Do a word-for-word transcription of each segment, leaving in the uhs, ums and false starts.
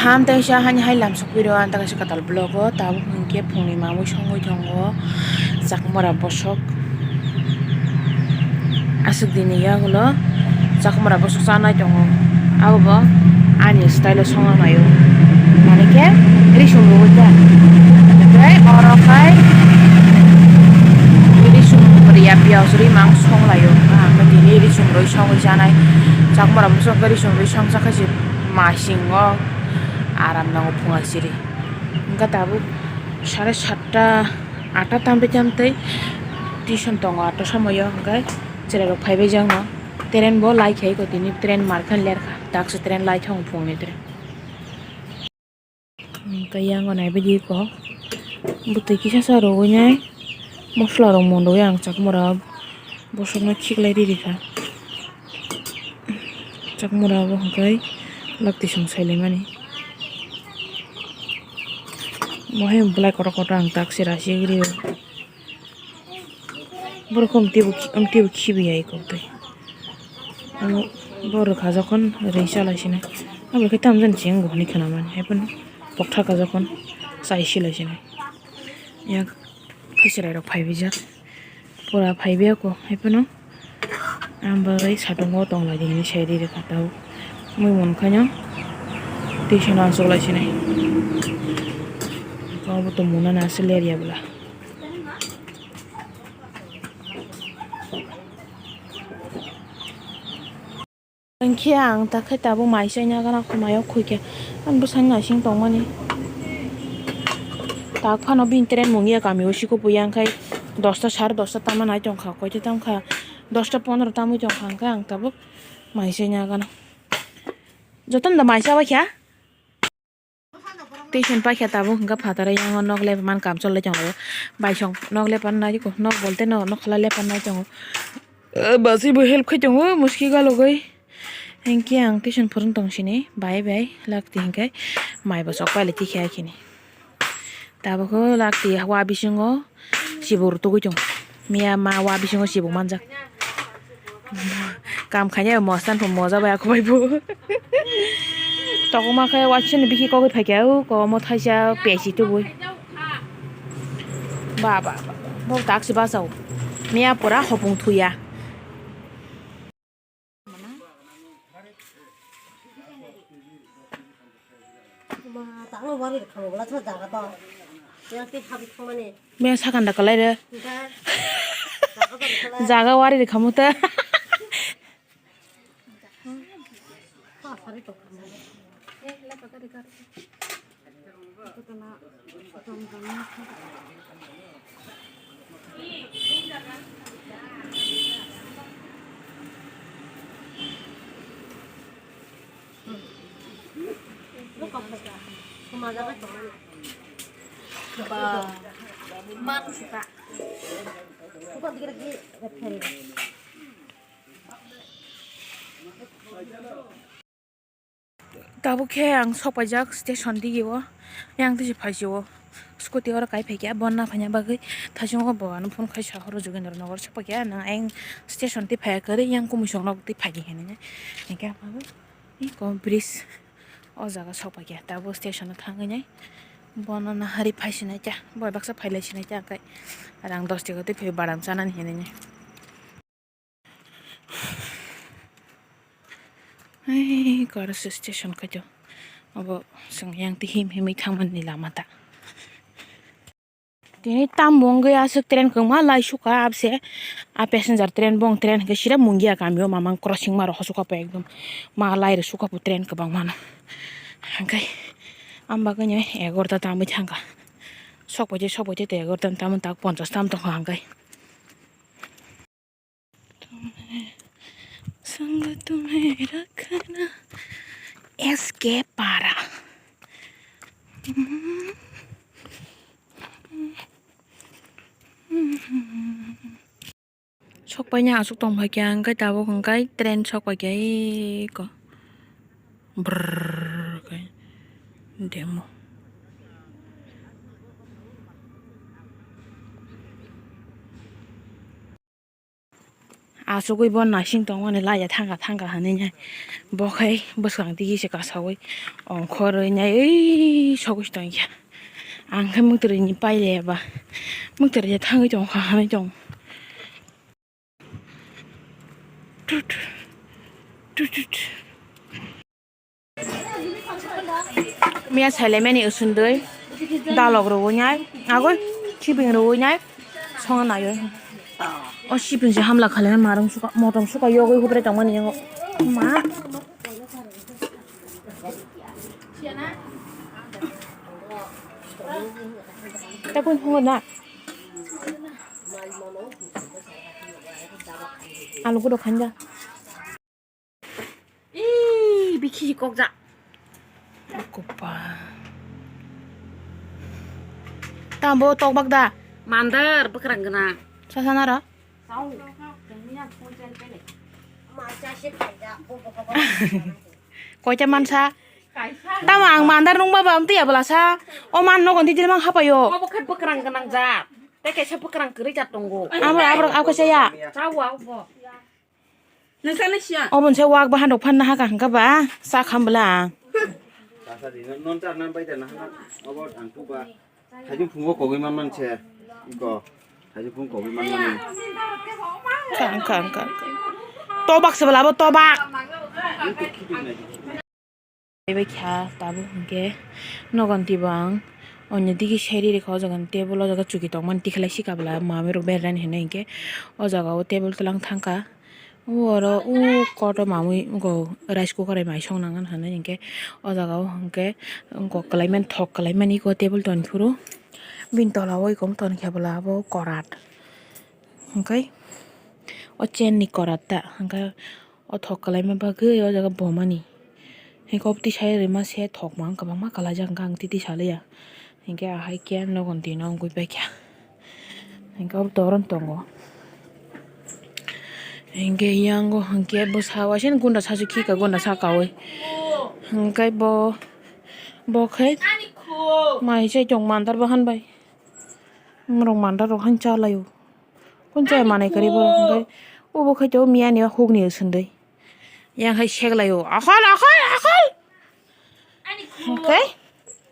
Ham tei sa hani hai lam sokphi rw ang ta kaisa kwtal vlog o tabuk hwnkhe phungni mamwi songwi tongo Chakmara bosok. Aswk dini yagulo Chakmara bosok chanai tongo. Abo bo ani style o songna naio. Mane khe risum rwui ta. Tei oro khai risum riya piyaj ri mang songlaio. Ang tini risum rwui songwi chanai. Chakmara bosok khe risum rwui songcha khe se masingo aram nango phunga siri. Hwnkhe tabuk sare satta, atta tamtwi tamtwi tuition tongo atta somoio, hwnkhe chwrairok phaibai jakno. Train bo lai khaiko tini, train mar khe lerkha, daksa train lai thango phungni train. Hwnkhe yango naibaidi kok bwtwi kisa sa rwui nai, mosola rok mon rwui ang Chakmara bosokno khiklai ri rikha. Chakmara bo hwnkhe laktisong sailaimani. Bo hai belai kotor kotor ang tak se rasi gri o. Borok khe omtwi bo khi-, omtwi bo khibiya eko twi. Omo bo rwkha jokhon rwi chalai sinai. Abo khe tamjani cheng bo hwnwi khwnamani. Haiphano pokthaka jokhon chai silai sinai. Yak phaisrai rok phaibaijak. Pura phaibai ako haiphano. Ang bagwi satungo tonglaidi hinwi sai ri rwkha tabuk. Mui munkhaino twi sano achuklai sinai. Obo tongmungno aswk lerya bwla. Hwnkhe ang ta khe tabuk mai chaina gana kho maio khuikhe. Ani bwsani naising tongmani. Tak phano bini train mungya kami o siko puya hwnkhe dosta sare dosta tama nai tongkha, koita tamkha, dosta pondro tamwi tongkha, hwnkhe ang tabuk mai chaina gana. Jotono da mai chabaikha. Tuition paikha tabuk hwnkhe phataro yango nok lepaman kam cholai tongo. Baisong nok lepan nai ko, nok bolte no, nok khala lepan nai tongo. Eh, basi bo help khai tongo, muski galugwi. Hinkhe ang tuition phurung tong sini, bai bai lakti hinkhe mai bo sok pailai tikhe akhini. Tabuk lakti wa bisingo. Chibuk rw tugui tongo. Miya ma wa bisingo chibuk manjak. Kam khainai mosta phung moja bai ako bai bo. Tokma khe waisani bikhi kogwi phaikha o komo thaisa pesi tubui. Ba ba ba. Bo taksi bachao. Miya pura hopung thuya. Meng sakanda kalai re. Jaga wari re khamu ta. Tabuk khe ang sok paijak station dige o, yang tisi phaisio scooty oro kai phaikha, bo na phaina bagwi thaichungo bo ano phone khai sa horo Jogendra Nagar sok paikha, nang ayang station twi phaiya kwrwi yang kumusok nok twi phaidi hinwi hinkhe eko bridge o jaga sok paikha, tabuk station o thangwi nai bono nahari phaisinai kha, bo baksa phailai sinai kha, hwnkhe rang dos taka twi phai badam chanani hinwi. Ai, karo se station khaito. Obo chwng yang twi him himwi thangmani lama ta. Tini tambo wngwi aswk train kwbangma lai sukha abse. A passenger train bong train hwnkhe sira mungia kamio mamang crossing ma rw hosukha po ekdom. Ma lai rw sukha po train kwbangma no. Hwnkhe am bagwino egarota tamwi thangkha. Sok bai tei sok bai tei egarota tamwi tak ponchas tam tongkha hwnkhe. तुम्हें, संग तुम्हें रखना, S K Para. Sok paina aswk tong phaikha, hwnkhe tabuk hwnkhe train sok paikha eko. Brrrr khe demo. Achugwi bo naising tongmani laiya thangkha thangkha hinwi nai. Bo khai bwskang digi se kasaui ongkhorwi nai ui sogwi tongkha. Ang khe mwtwrwini pailaiya ba. Mwtwrwini thangwi tongkha hinwi tong. Tut. Tut, tut. Miya sailaimani usundui, dalok rwui nai, agoi sibing rwui nai, songna naioi. O sibing se hamla khalai marung suka, motom suka yogoi hubrai tongmani yango. Ma. Tabun hwngo na. Alu kudo khanja. Ih, bikhi kokja. Kopa. Tambo tokbak da. Mandar bwkrang gwnang. Sasa nara. Koita mansa. Tamo ang mandar nungba ba amtwi abla sa. O man nogon didi mang hapayo. Obo khe bwkrang gwnang jat. Tei kaisa bwkrang kwrwi jat tongo. Abo, abo, abo kaisa ya. Chawa obo. Nungsa nungsa. Oboni se wak bahan rok phanna haka hwnkha ba, sa kham bwla. Tasa di, non, non charna bai da na hana, obo ang tu ba. Thaichung phungo kogwi man man se, iko. Thaichung phung kogwi man man. Kha, kha, kha, kha. Tobak se bwla bo, tobak. Bai kha tabuk hwnkhe nogon twi bo ang onyo digi seri rikha o jaga ni table o jaga chuki tongmani tikhlai si kabla mamui rok berani hinwi hinkhe o jaga o table twlang thangkha o oro o koto mamui wngkha rice cooker bai mai song nang hinwi hinkhe o jaga o hinkhe wngkha kwlaimani thok kwlaimani eko table tongphuru bini tola o eko wng tongkha bwla abo korat hinkhe o chair ni korat ta hinkhe. O thok kwlaima bagwi o jaga bomani. Hinkhe obo tisa rwima se thokma kwbangma kwlaijak, hwnkhe ang tei tisa liya. Hinkhe ahai khe nogon twi no wngwi paikha. Hinkhe obo toron tongo. Hinkhe yango hinkhe bwsa waisano gunda sasu khika gunda sakaui. Hinkhe bo, bo khe mai se chwng mandar bo han bai. Borok mandar rok han cha laio. Kun cha manai kwrwi borok hinkhe obo khe to miyani hukni swndwi. Yang hai seglai o, "Akhol, akhol, akhol!" Hwnkhe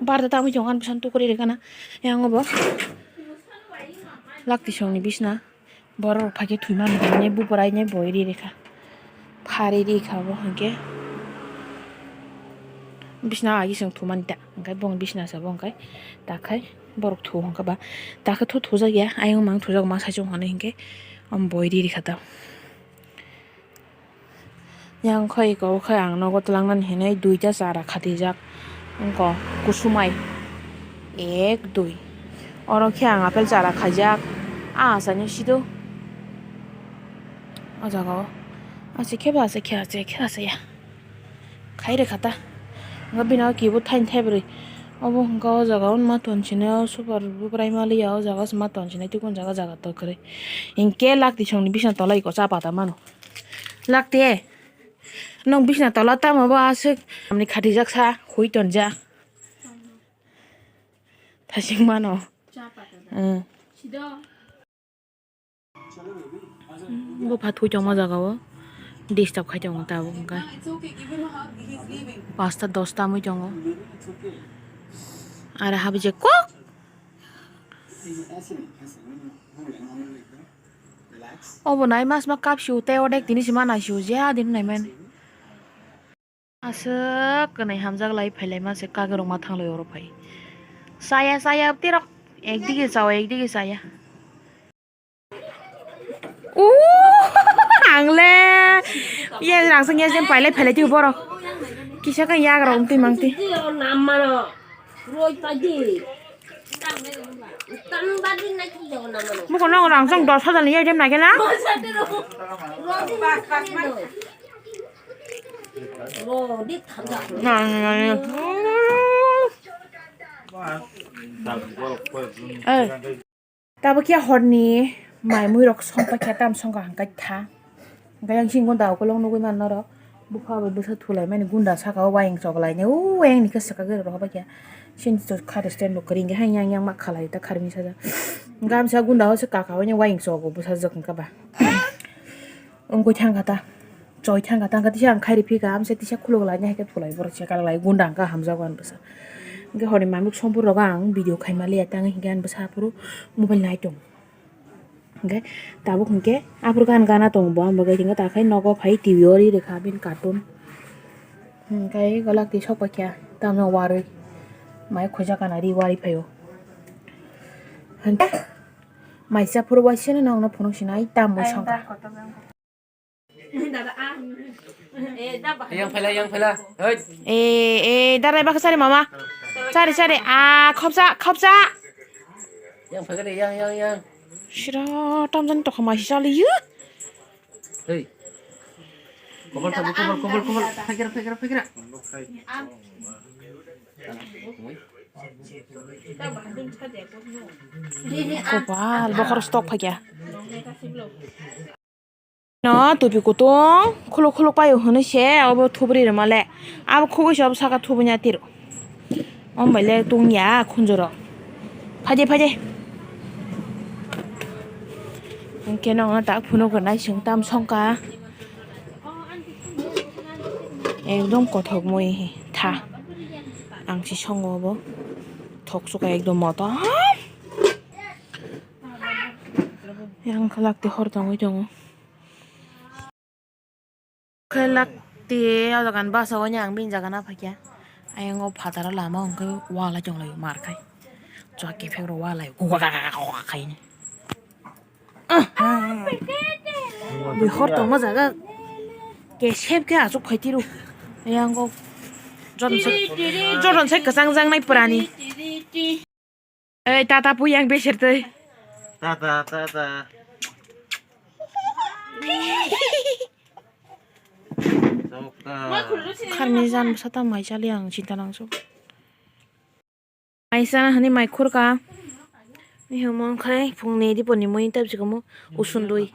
barda tamo chong ani bwsano tukuri rikana. Yang obo lakti songni bisna. Borok rok phaikhe thwimani hinwi bupra ini boi ri rikha. Phari rikha obo hwnkhe. Bisna agi song thumani ta. Hwnkhe bong bisna sabo hwnkhe takhai borok thu hwnkhe ba. Takhe thu thujakya. Ayung mang thujak ma saichung hwnwi hwnkhe. Om boi ri rikha ta. Yang khe eko khe ang nogo twlangnani hinwi duita chara khatijak wngkha kusumai ek dui oro khe ang apple chara khaijak a asani sido o jaga o aswk khe ba aswk khe aswk khe aswk ya khai rwkha ta wngkha bini o kibo thaini thaibrwi obo hwnkha o jaga o ma tonsini super bwbwrai maliya o jaga o se ma tonsinai tei kunu jaga jaga tor kwrwi hinkhe lakti songni bising tola eko cha pata mano. Lakte. Nwng bisna tola tamo bo aswk. Tamni khatijak sa, hui tonjak. Thasing mano. Mm. Bo pha thui tongma jaga o. Disturb khai tongo tabuk hwnkhe. Pasta dosta mui tongo. Ara habijak kok. Obo nai mas ma kapsio tei odek tini se ma naisio je adin naiman. Aswk kwnwi hamjak lai phai lai ma se kagwi rok ma thang lai oro phai. Chaya chaya tirok ekdigi chao ekdigi chaya. Uuh, ang le. Ye rang sang ye jem pailai phailai twi borok. Kisa khe yagra wng twi mang twi. Muko nang rang sang dos hajar ni ye jem nai khe na. Nang, nang, nang. Eh. Tabuk ya horni mai mui rok songpa khe tam songkha hwnkhe tha. Hwnkhe yang sini gunda ukulok nugui mano norok. Bupha bai bwsa thulai mani gunda saka o wayang chok lai nai. O wayang ni khe swkagwi rw rw kha sini to khari stand bo kwrwi hwnkhe hayang yang ma khalai ta khari misa jak. Gamsa gunda o se kaka o wayang chok o bwsa jak hwnkhe ba. Wngwi thangkha ta, choi thangkha ta, wngkha tisa ang khairi phika, amsa tisa khuluk laina hai khe phulai borok se kala lai gunda wngkha hamjago ani bwsa. Hwnkhe horni mamuk sompor rogo ang video khaima liya ta, wngkha hwnkhe ani bwsa aphuru mobile nai tongo. Hwnkhe tabuk hwnkhe aphuru gan gana tongo bo, ang bagwi hwnkhe ta khai nogo phai T V o ri rwkha bini cartoon. Hwnkhe golak twi sok paikha tamno warwi mai khojak gana ri warwi phaio. Hwnkhe maisa phuru waisano nokno phunuk sinai tamwi songkha. Yang phaila, yang phaila. Hoi. Eh, eh, darai bakha sari mama. Sari, sari. Ah, khopsa, khopsa. Yang phaila, yang, yang, yang. Sira, tamjani tokha mai sali yu. Hei. Kobol, kobol, kobol, kobol, kobol. Phaikira, phaikira, phaikira. Kopal, bokhor stok phaikya. No, tupi kutung, khuluk khuluk paio hwnwi se, obo thubri rwma le. Abo khugui se obo saka thubui na tiro. Omo bai le tungya khunjuro. Phaide, phaide. Hwnkhe no tak phunuk rwnai chwng tam songkha. Ekdom kothok mui tha. Ang si songo obo. Thok suka ekdom motom. Yang khalak te hor tongwi tongo. Khe lak te o jaga ni bus o ang bini jaga na phaikha. Ayang o phataro lama o hwnkhe wal ai tonglaio mar khai. Chwla kephek rok wal ai gwa gwa gwa gwa khai ni. Bui hor tongma jaga kesep khe achuk khai tiro. Ayang o joton se, joton se kwchang jang nai pwrani. Ei, tata pui yang beser tei. Tata, tata. Soka. Kharni jan bwsa ta mai chali ang chinta nangso. Mai sana hani mai khurka. Ni himo khai phungni diponi mui tabjikomo usundui.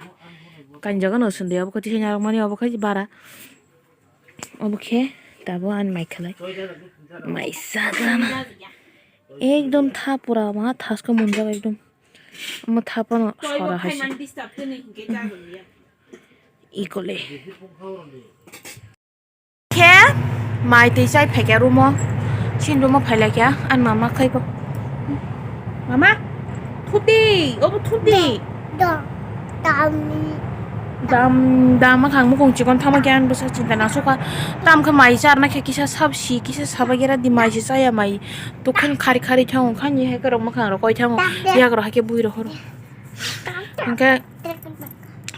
Kanjagan usundui abo kati narok mani abo khai bara. Obo khe tabuk ani mai khalai. Mai sajana. Ekdom tha pura ma thasko munjak ekdom. Omo tha pono sora hai se. Ikole. Khe mai twi chai phaikya room o. Chini room o phailaikya ani mama khai bo. Mama, thup di, obo thup di. Dam, dam. Dam, dam, makhang mukung chikon thama khe ani bwsa chinta nang sukha. Tam khe mai charna khe kisa sab si, kisa saba gera di mai se chaya mai. Tukun khari khari thango, khani hai korok makhang rok koi thango. Yak rok hai khe bui rok horo. Hwnkhe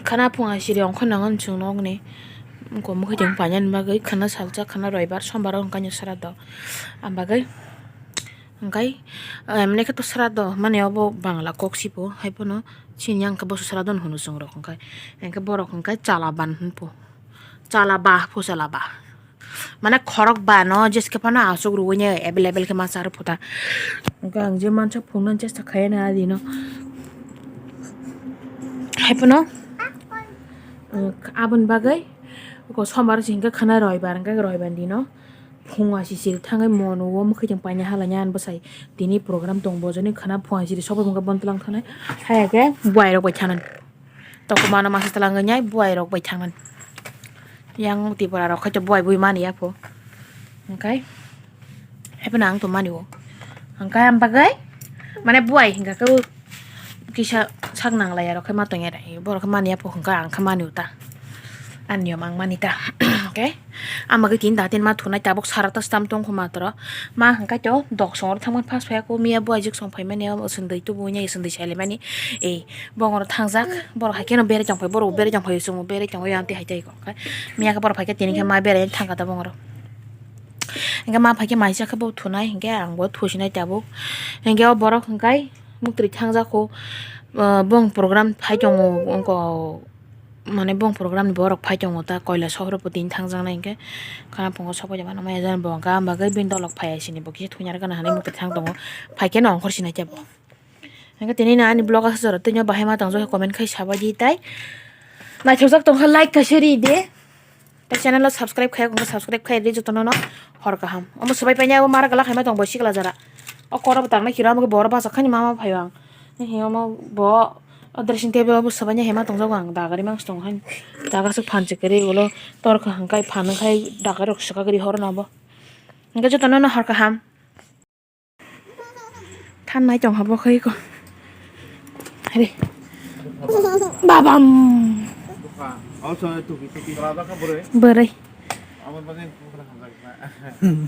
khana phung asiri ongkha nango chwng nokni. Wngkha mwkhai tong painani bagwi khana salsa, khana roibar, sombar wngkha srado. Ang bagwi. Hwnkhe, eh, emne khe to srado, mane obo Bangla kok sibo, hai phano chini yang khe boso srado hwnwi chwng rok hwnkhe, hwnkhe borok hwnkhe chala ban hwnpho, chala ba pho chala ba, mane khorok ba no jeske phano aswk rwui ne available khe ma cha rw pho ta, hwnkhe ang je mansa phunuknani chesta khaiyani adi no, hai phano, eh, aboni bagwi sombar se hwnkhe khana roibar, hwnkhe roibar dino. Phung asisiri thangwi mono o mwkhwtwng paina halaina ani bwsai tini program tong bo jani khana phung asisiri sokoi mungkha bontwlang thanai haya khe buai rok bai thanani toko mano masa twlangwi nai buai rok bai thangnani yang Tripura rok khaito buai bui mani yapho hwnkhe haiphano ang tongmani o hwnkhe ang bagwi mane buai hwnkha khe. Kisa sak nanglai aro khe ma tongya da, borok khe mani yapho hwnkha ang khe mani uta. Ani niyom ang mani ta. Hwnkhe ang bagwi tin da tin ma thunai tabuk sara ta stam tong kho matro. Ma hwnkha to dok song oro thangmani first phaiya kho miya bo ajik song phaimani o swndwi tubu nya swndwi sailaimani. Ei bongoro thangjak borok hai kheno berai tong phai borok berai tong phai chwngno berai tong phai amtwi hai tai kho. Miya khe borok phai khe tini khe ma berai thangkha ta bongoro. Hwnkhe ma phai khe maisa khe bo thunai hwnkhe ang bo thusinai tabuk. Hwnkhe o borok hwnkhe. Muktwi thangjak kho, ah, bong program phai tongo, wngkha, mane, bong program ni borok phai tongo ta, koila sohor pho tini thangjaknai hwnkhe, khana phungo sok pai mano maya jani bo hwnkha, ang bagwi bini dolok phai sini bo kisa thungya rwgana hinwi muktwi thang tongo, phai khe no ongkhor sinai khe bo. Hwnkhe tini no ani vlog aswk jora twi no bahai ma tong jak khe comment khai sabai di tai, naithokjak tong kha like kaisa ri di. Tai channel o subscribe khayak wngkha, subscribe khai di jotono no hor kaham. Omo swbai painai abo mara gala khaima tong bo sikla jora. O koro bo tangnai kiro amo khe bo oro bachak khani mama phaio ang. Ni hino omo bo O dressing table o bo swbaina hema tongjago ang, dagari mangsi tongo haino. Daga swk phan se kwrwi ulo tor kaham khai phan wngkhai dagari rok swkagwi horo no bo. Hwnkhe jotono no hor kaham. Than nai tong habo khai ko. Hari. Babam. Bwrwi.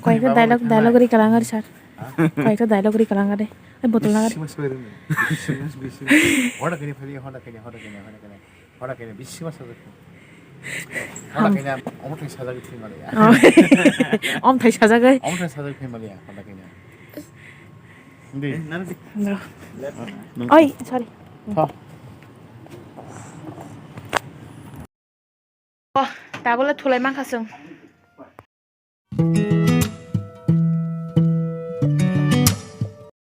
Koi ka dialogue, dialogue ri kalang ari sir. Koi ka dialogue ri kalang ari. Ai botol na ari. Bisi mas koi rin. Bisi mas, bisi mas. Hoda kene phali, hoda kene, hoda kene, hoda kene. Hoda kene, bisi mas sajak. Hoda kene, omo thai sajak thwi mali ya. Om thai sajak ai. Omo thai sajak thwi mali ya, hoda kene. Hindi. Oi, sorry. Tho. Oh, tabole thulai mankha chwng.